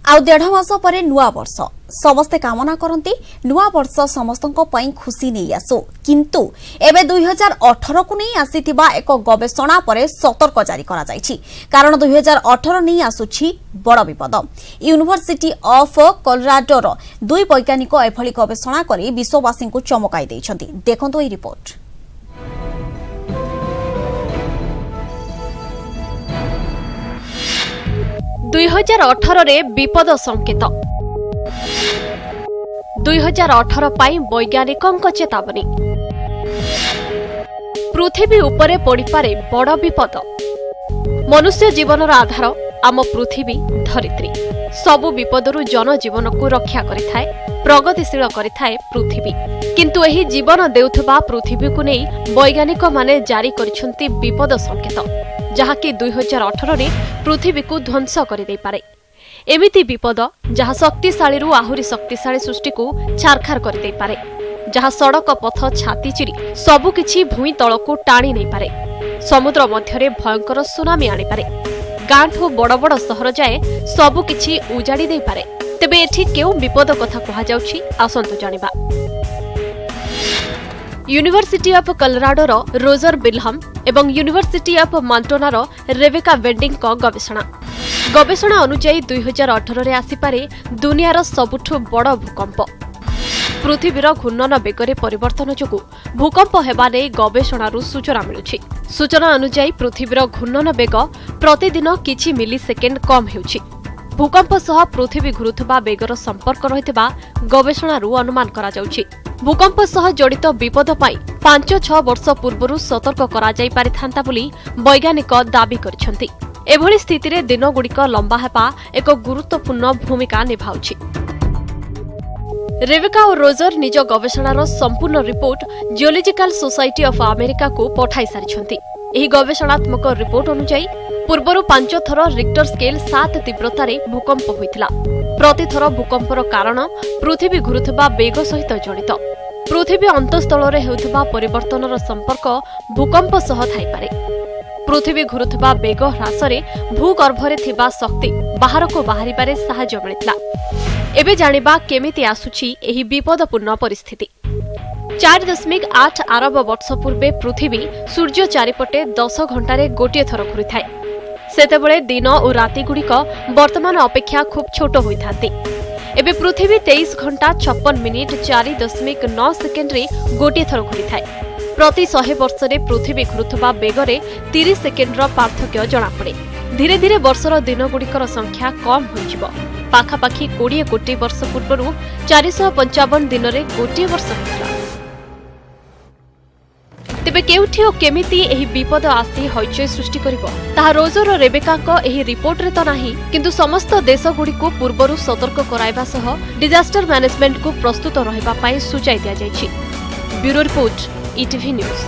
ଆଉ ଦେଢ଼ ମାସ ପରେ ନୂଆ ବର୍ଷ। ସମସ୍ତେ କାମନା କରନ୍ତି ନୂଆ ବର୍ଷ ସମସ୍ତଙ୍କ ପାଇଁ ଖୁସି ନେଇ ଆସୁ। କିନ୍ତୁ ଏବେ 2018କୁ ନେଇ ଆସିଥିବା ଏକ ଗବେଷଣା ପରେ ସତର୍କ ଜାରି କରାଯାଇଛି, କାରଣ 2018 ନେଇ ଆସୁଛି ବଡ଼ ବିପଦ। ୟୁନିଭର୍ସିଟି ଅଫ୍ କଲରାଡୋର ଦୁଇ ବୈଜ୍ଞାନିକ ଏଭଳି ଗବେଷଣା କରି ବିଶ୍ୱବାସୀଙ୍କୁ ଚମକାଇ ଦେଇଛନ୍ତି। ଦେଖନ୍ତୁ ଏହି ରିପୋର୍ଟ। 2018ରେ ବିପଦ ସଂକେତ। 2018 ପାଇଁ ବୈଜ୍ଞାନିକଙ୍କ ଚେତାବନୀ। ପୃଥିବୀ ଉପରେ ପଡ଼ିପାରେ ବଡ଼ ବିପଦ। ମନୁଷ୍ୟ ଜୀବନର ଆଧାର ଆମ ପୃଥିବୀ ଧରିତ୍ରୀ। ସବୁ ବିପଦରୁ ଜନଜୀବନକୁ ରକ୍ଷା କରିଥାଏ, ପ୍ରଗତିଶୀଳ କରିଥାଏ ପୃଥିବୀ। କିନ୍ତୁ ଏହି ଜୀବନ ଦେଉଥିବା ପୃଥିବୀକୁ ନେଇ ବୈଜ୍ଞାନିକମାନେ ଜାରି କରିଛନ୍ତି ବିପଦ ସଂକେତ, ଯାହାକି 2018ରେ ପୃଥିବୀକୁ ଧ୍ୱଂସ କରିଦେଇପାରେ। ଏମିତି ବିପଦ ଯାହା ଶକ୍ତିଶାଳୀରୁ ଆହୁରି ଶକ୍ତିଶାଳୀ ସୃଷ୍ଟିକୁ ଛାରଖାର କରିଦେଇପାରେ, ଯାହା ସଡ଼କ ପଥ ଛାତି ଚିରି ସବୁକିଛି ଭୂଇଁ ତଳକୁ ଟାଣି ନେଇପାରେ, ସମୁଦ୍ର ମଧ୍ୟରେ ଭୟଙ୍କର ସୁନାମି ଆଣିପାରେ, ଗାଁଠୁ ବଡ଼ ବଡ଼ ସହର ଯାଏ ସବୁକିଛି ଉଜାଡ଼ି ଦେଇପାରେ। ତେବେ ଏଠି କେଉଁ ବିପଦ କଥା କୁହାଯାଉଛି, ଆସନ୍ତୁ ଜାଣିବା। ୟୁନିଭର୍ସିଟି ଅଫ୍ କଲରାଡୋର ରୋଜର ବିଲହମ୍ ଏବଂ ୟୁନିଭର୍ସିଟି ଅଫ୍ ମାଣ୍ଟୋନାର ରେବେକା ବେଣ୍ଡିଙ୍କ ଗବେଷଣା। ଗବେଷଣା ଅନୁଯାୟୀ 2018ରେ ଆସିପାରେ ଦୁନିଆର ସବୁଠୁ ବଡ଼ ଭୂକମ୍ପ। ପୃଥିବୀର ଘୂର୍ଣ୍ଣନ ବେଗରେ ପରିବର୍ତ୍ତନ ଯୋଗୁଁ ଭୂକମ୍ପ ହେବା ନେଇ ଗବେଷଣାରୁ ସୂଚନା ମିଳୁଛି। ସୂଚନା ଅନୁଯାୟୀ ପୃଥିବୀର ଘୂର୍ଣ୍ଣନ ବେଗ ପ୍ରତିଦିନ କିଛି ମିଲି ସେକେଣ୍ଡ କମ୍ ହେଉଛି। ଭୂକମ୍ପ ସହ ପୃଥିବୀ ଘୁରୁଥିବା ବେଗର ସମ୍ପର୍କ ରହିଥିବା ଗବେଷଣାରୁ ଅନୁମାନ କରାଯାଉଛି। ଭୂକମ୍ପ ସହ ଜଡ଼ିତ ବିପଦ ପାଇଁ 5-6 ବର୍ଷ ପୂର୍ବରୁ ସତର୍କ କରାଯାଇ ପାରିଥାନ୍ତା ବୋଲି ବୈଜ୍ଞାନିକ ଦାବି କରିଛନ୍ତି। ଏଭଳି ସ୍ଥିତିରେ ଦିନଗୁଡ଼ିକ ଲମ୍ବା ହେବା ଏକ ଗୁରୁତ୍ୱପୂର୍ଣ୍ଣ ଭୂମିକା ନିଭାଉଛି। ରେବେକା ଓ ରୋଜର ନିଜ ଗବେଷଣାର ସମ୍ପୂର୍ଣ୍ଣ ରିପୋର୍ଟ ଜିଓଲୋଜିକାଲ ସୋସାଇଟି ଅଫ୍ ଆମେରିକାକୁ ପଠାଇ ସାରିଛନ୍ତି। ଏହି ଗବେଷଣାତ୍ମକ ରିପୋର୍ଟ ଅନୁଯାୟୀ ପୂର୍ବରୁ 5 ଥର ରିକ୍ଟର ସ୍କେଲ୍ 7 ତୀବ୍ରତାରେ ଭୂକମ୍ପ ହୋଇଥିଲା। ପ୍ରତିଥର ଭୂକମ୍ପର କାରଣ ପୃଥିବୀ ଘୁରୁଥିବା ବେଗ ସହିତ ଜଡ଼ିତ। ପୃଥିବୀ ଅନ୍ତଃସ୍ଥଳରେ ହେଉଥିବା ପରିବର୍ତ୍ତନର ସମ୍ପର୍କ ଭୂକମ୍ପ ସହ ଥାଇପାରେ। ପୃଥିବୀ ଘୁରୁଥିବା ବେଗ ହ୍ରାସରେ ଭୂଗର୍ଭରେ ଥିବା ଶକ୍ତି ବାହାରକୁ ବାହାରିବାରେ ସାହାଯ୍ୟ ମିଳିଥିଲା। ଏବେ ଜାଣିବା କେମିତି ଆସୁଛି ଏହି ବିପଦପୂର୍ଣ୍ଣ ପରିସ୍ଥିତି। 4.8 ଆରବ ବର୍ଷ ପୂର୍ବେ ପୃଥିବୀ ସୂର୍ଯ୍ୟ ଚାରିପଟେ 10 ଘଣ୍ଟାରେ ଗୋଟିଏ ଥର ଘୁରିଥାଏ। ସେତେବେଳେ ଦିନ ଓ ରାତିଗୁଡ଼ିକ ବର୍ତ୍ତମାନ ଅପେକ୍ଷା ଖୁବ୍ ଛୋଟ ହୋଇଥାନ୍ତି। ଏବେ ପୃଥିବୀ 23 ଘଣ୍ଟା 56 ମିନିଟ୍ 4.9 ସେକେଣ୍ଡରେ ଗୋଟିଏ ଥର ଘୁରିଥାଏ। ପ୍ରତି 100 ବର୍ଷରେ ପୃଥିବୀ ଘୁରୁଥିବା ବେଗରେ 30 ସେକେଣ୍ଡର ପାର୍ଥକ୍ୟ ଜଣାପଡ଼େ। ଧୀରେ ଧୀରେ ବର୍ଷର ଦିନଗୁଡ଼ିକର ସଂଖ୍ୟା କମ୍ ହୋଇଯିବ। ପାଖାପାଖି 20 କୋଟି ବର୍ଷ ପୂର୍ବରୁ 455 ଦିନରେ ଗୋଟିଏ ବର୍ଷ ହେଉଥିଲା। ତେବେ କେଉଁଠି ଓ କେମିତି ଏହି ବିପଦ ଆସି ହଇଚଇ ସୃଷ୍ଟି କରିବ, ତାହା ରୋଜର ରେବେକାଙ୍କ ଏହି ରିପୋର୍ଟରେ ତ ନାହିଁ, କିନ୍ତୁ ସମସ୍ତ ଦେଶଗୁଡ଼ିକୁ ପୂର୍ବରୁ ସତର୍କ କରାଇବା ସହ ଡିଜାଷ୍ଟର ମ୍ୟାନେଜମେଣ୍ଟକୁ ପ୍ରସ୍ତୁତ ରହିବା ପାଇଁ ସୂଚାଇ ଦିଆଯାଇଛି। Bureau report, ETV news.